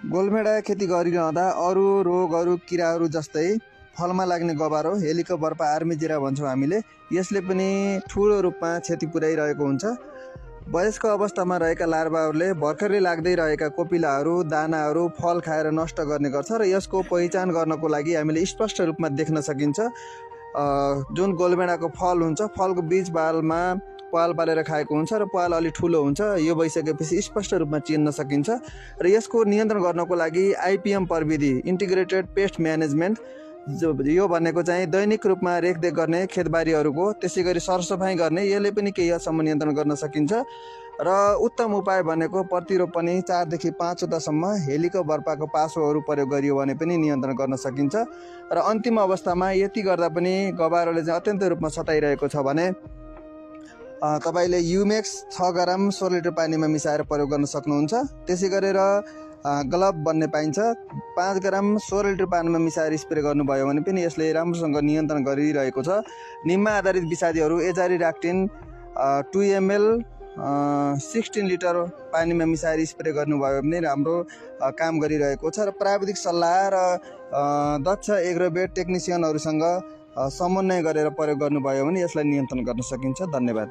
गोलभेडा खेती गरिरहँदा अरू रोगहरू किराहरू जस्तै फलमा लाग्ने गबारो हेलिकोबर्पा आर्मिजेरा भन्छौँ हामीले, यसले पनि ठुलो रूपमा क्षति पुर्याइरहेको हुन्छ। वयस्क अवस्थामा रहेका लार्भाहरूले भर्खरै लाग्दै रहेका कोपिलाहरू, दानाहरू, फल खाएर नष्ट गर्ने गर्छ र यसको पहिचान गर्नको लागि हामीले स्पष्ट रूपमा देख्न सकिन्छ। जुन गोलभेडाको फल हुन्छ, फलको बीज बालमा पाल पालेर खाएको हुन्छ र पाल अलि ठुलो हुन्छ, यो भइसकेपछि स्पष्ट रूपमा चिन्न सकिन्छ। र यसको नियन्त्रण गर्नको लागि आइपिएम प्रविधि, इन्टिग्रेटेड पेस्ट म्यानेजमेन्ट, यो भनेको चाहिँ दैनिक रूपमा रेखदेख गर्ने खेतबारीहरूको, त्यसै गरी सरसफाइ गर्ने, यसले पनि केही हदसम्म नियन्त्रण गर्न सकिन्छ। र उत्तम उपाय भनेको प्रतिरोपनी 4 देखि 5 वटासम्म हेलिकोबर्पाको पासोहरू प्रयोग गरियो भने पनि नियन्त्रण गर्न सकिन्छ। र अन्तिम अवस्थामा यति गर्दा पनि गबारोले चाहिँ अत्यन्त रूपमा सताइरहेको छ भने तपाईँले युमेक्स 6 ग्राम 16 लिटर पानीमा मिसाएर प्रयोग गर्न सक्नुहुन्छ। त्यसै गरेर ग्लब भन्ने पाइन्छ, 5 ग्राम 16 लिटर पानीमा मिसाएर स्प्रे गर्नुभयो भने पनि यसले राम्रोसँग नियन्त्रण गरिरहेको छ। निममा आधारित विषादीहरू एजारिडाक्टिन 2 ml 16 लिटर पानीमा मिसाएर स्प्रे गर्नुभयो भने राम्रो काम गरिरहेको छ। र प्राविधिक सल्लाह र दक्ष एग्रोवेट टेक्निसियनहरूसँग समन्वय गरेर प्रयोग गर्नुभयो भने यसलाई नियन्त्रण गर्न सकिन्छ। धन्यवाद।